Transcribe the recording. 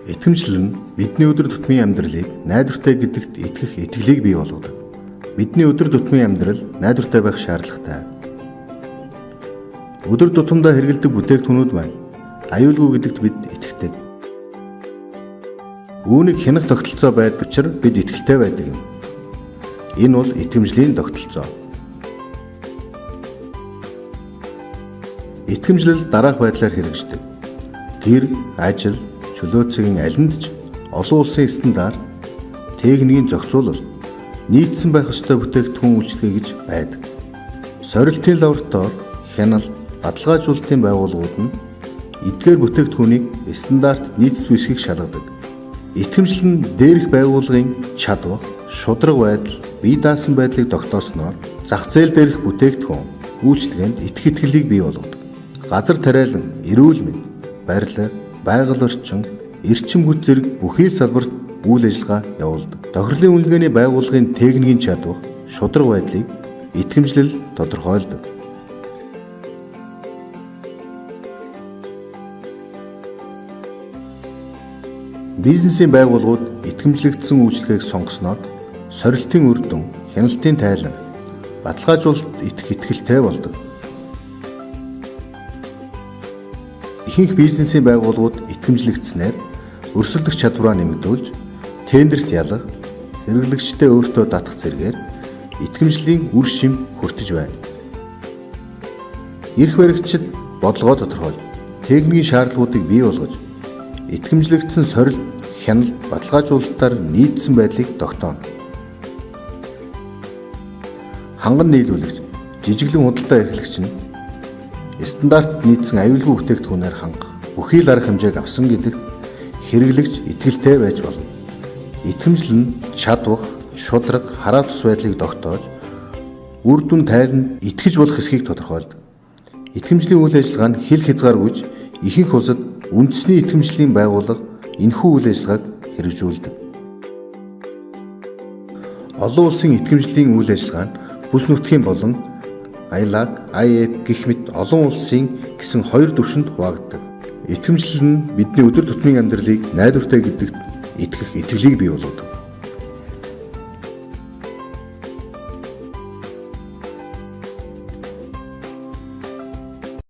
Итгэмжлэл нь бидний өдөр тутмын амьдралыг найдвартай гэдэгт итгэх итгэлийг бий болгодог. Бидний өдөр тутмын амьдрал найдвартай байх шаардлагатай. Өдөр тутамдаа хэрэглэдэг бүтээгдэхүүнүүд маань аюулгүй гэдэгт бид итгэдэг. Үүнийг хянах тогтолцоо байдаг учраас бид итгэлтэй байдаг юм. Энэ бол итгэмжлийн тогтолцоо. Итгэмжлэл дараах байдлаар хэрэгждэг. Гэр, ажил, чөлөө цагийн алинд ч олон улсын стандарт, техникийн зохицуулалт, нийцсэн байх ёстой бүтээгдэхүүн үйлчилгээ гэж байдаг. Сорилтын лаборатори, хяналт, баталгаажуулалтын байгууллагууд нь эдгээр бүтээгдэхүүнийг стандарт нийцдэг эсэхийг шалгадаг. Итгэмжлэл нь дээрх байгууллагын чадвар, шударга байдал, бие даасан байдлыг тогтоосноор зах зээл дээрх бүтээгдэхүүн үйлчилгээнд итгэх итгэлийг бий болгодог. Газар тариалан, эрүүл мэнд, барилга, байгаль орчин, эрчим хүч зэрэг бүхий салбарт үйл ажиллагаа явуулдаг. Тохирлын үнэлгээний байгууллагын техникийн чадвар, шударга байдлыг итгэмжлэл тодорхойлдог. Бизнесийн байгууллагууд итгэмжлэгдсэн үйлчилгээг сонгосноор сорилтын үр дүн, хяналтын тайлан, баталгаажуулалт итгэх итгэлтэй болдог. Ихэнх бизнесийн байгууллагууд итгэмжлэгдсэнээр өрсөлдөх чадвараа нэмэгдүүлж, тендерт ялах, хэрэглэгчдээ өөртөө татах зэргээр итгэмжлэлийн үр шим хүртэж байна. Эрх баригчид бодлогоо тодорхойлж, техникийн шаардлагуудыг бий болгож, итгэмжлэгдсэн сорилт, хяналт, баталгаажуулалтаар нийцсэн байдлыг тогтооно. Ханган нийлүүлэгч, жижиглэн худалдаа эрхлэгч нь стандарт нийцсэн аюулгүй бүтээгдэхүүнээр хангах бүхий л арга хэмжээг авсан гэдэгт хэрэглэгч итгэлтэй байж болно. Итгэмжлэл нь чадвах, шударга, хараа тус байдлыг тогтоож, үр дүн тайланд итгэж болох эсхийг тодорхойлдог. Итгэмжлийн үйл ажиллагаа нь хил хязгааргүйж ихэнх улсад үндэсний итгэмжлийн байгууллага энэхүү үйл ажиллагааг хэрэгжүүлдэг. Олон улсын итгэмжлийн үйл ажиллагаа нь бүс нутгийн болон ILAC, IAP гэх мэт олон улсын гэсэн хоёр түвшинд хуваагддаг. Итгэмжлэл нь бидний өдөр тутмын амьдралыг найдвартай гэдэгт итгэх итгэлийг бий болгодог.